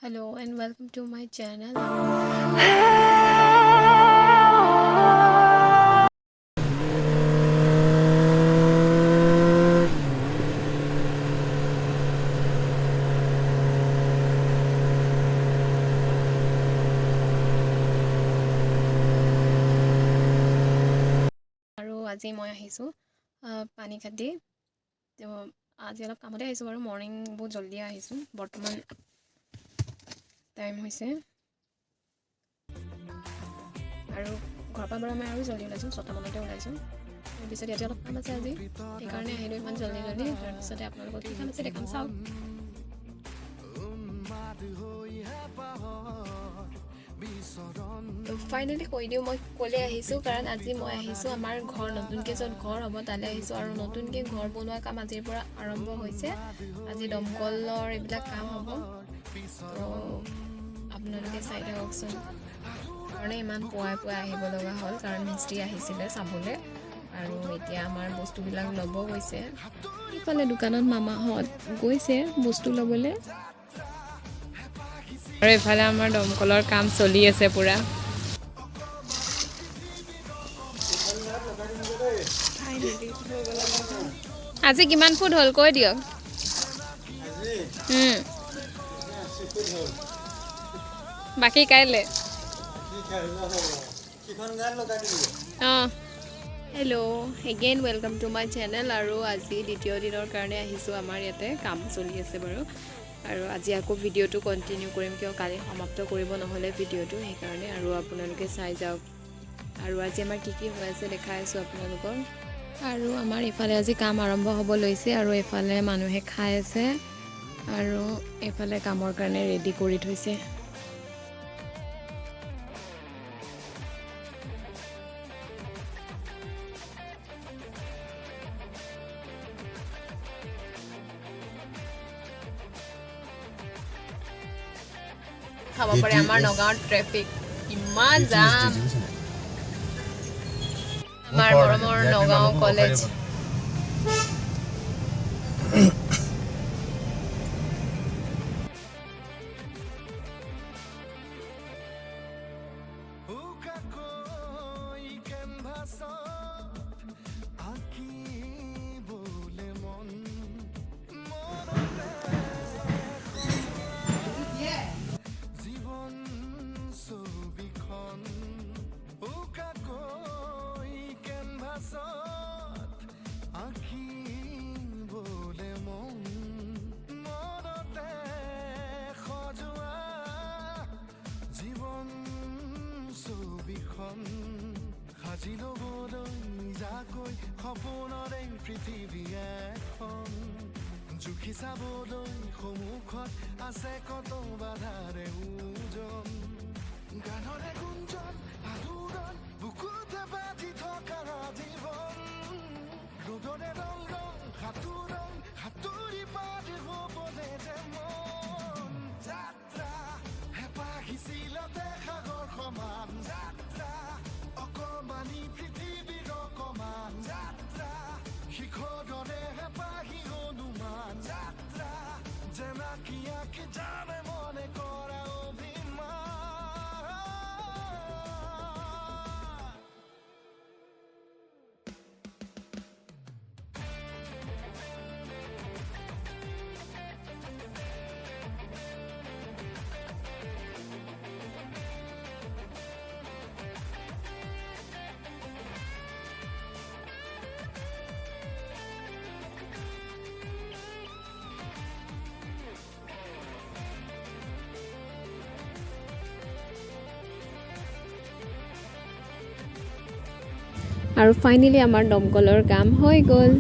Hello and welcome to my channel. আৰু আজি মই আহিছোঁ পানীখাইতি। তো আজি অলপ কামতে আহিছোঁ বাৰু। মৰ্ণিং বহুত জল্দি আহিছোঁ। বৰ্তমান টাইম হৈছে আৰু ঘৰৰ পৰা বাৰু মই আৰু জল্দি ওলাইছোঁ, 6টামানতে ওলাইছোঁ। তাৰপিছত ইয়াতে অলপ কাম আছে আজি, সেইকাৰণে আহিলোঁ ইমান জল্দি জল্দি। তাৰপিছতে আপোনালোকক কি কাম আছে দেখাম, চাওক। তো ফাইনেলি কৈ দিওঁ মই ক'লৈ আহিছোঁ, কাৰণ আজি মই আহিছোঁ আমাৰ ঘৰ, নতুনকৈ য'ত ঘৰ হ'ব তালৈ আহিছোঁ। আৰু নতুনকৈ ঘৰ বনোৱা কাম আজিৰ পৰা আৰম্ভ হৈছে। আজি দমকলৰ এইবিলাক কাম হ'ব। তো আপোনালোকে চাই থাককচোন। কাৰণে ইমান পুৱাই পুৱাই আহিব লগা হ'ল, কাৰণ মিস্ত্ৰী আহিছিলে চাবলৈ আৰু এতিয়া আমাৰ বস্তুবিলাক ল'ব গৈছে। ইফালে দোকানত মামাহঁত গৈছে বস্তু ল'বলৈ। আৰু এইফালে আমাৰ দমকলৰ কাম চলি আছে পূৰা। আজি কিমান ফুট হ'ল কৈ দিয়ক। বাকী কাইলৈ। অঁ। Hello again, welcome to my channel. আৰু আজি দ্বিতীয় দিনৰ কাৰণে আহিছোঁ। আমাৰ ইয়াতে কাম চলি আছে বাৰু। আৰু আজি আকৌ ভিডিঅ'টো কণ্টিনিউ কৰিম, কিয় কালি সমাপ্ত কৰিব নহ'লে ভিডিঅ'টো, সেইকাৰণে। আৰু আপোনালোকে চাই যাওক আৰু আজি আমাৰ কি কি হৈ আছে দেখাই আছোঁ আপোনালোকক। আৰু আমাৰ ইফালে আজি কাম আৰম্ভ হ'ব লৈছে আৰু এইফালে মানুহে খাই আছে আৰু এইফালে কামৰ কাৰণে ৰেডি কৰি থৈছে। চাব পাৰে, আমাৰ নগাঁৱত ট্ৰেফিক ইমান জাম। আমাৰ মৰমৰ নগাঁও কলেজ। ছবিখন উকাকৈ কেনভাছত আঁকিবলে মন, মনতে সজোৱা জীৱন ছবিখন সাজি ল'বলৈ নিজাকৈ সপোনৰে পৃথিৱী এখন জুখি চাবলৈ সন্মুখত আছে কত বাধাৰে ওজন। গানৰে গুঞ্জন আলোড়ন বুকুতে বাজি থকা জীৱন, ৰ'দৰে ৰং ৰং সাঁতোৰণ সাঁতুৰি পাৰ হ'বলে যে মন। যাত্ৰা হেঁপাহ সিঁচিলতে সাগৰ সমান, যাত্ৰা অকমানি পৃথিৱীৰ অকমান, যাত্ৰা শিখৰৰে হেঁপাহী অনুমান, যাত্ৰা জেনাকি আঁকি জানে মনে কৰা অভিমান। আৰু ফাইনেলি আমাৰ দমকলৰ কাম হৈ গ'ল।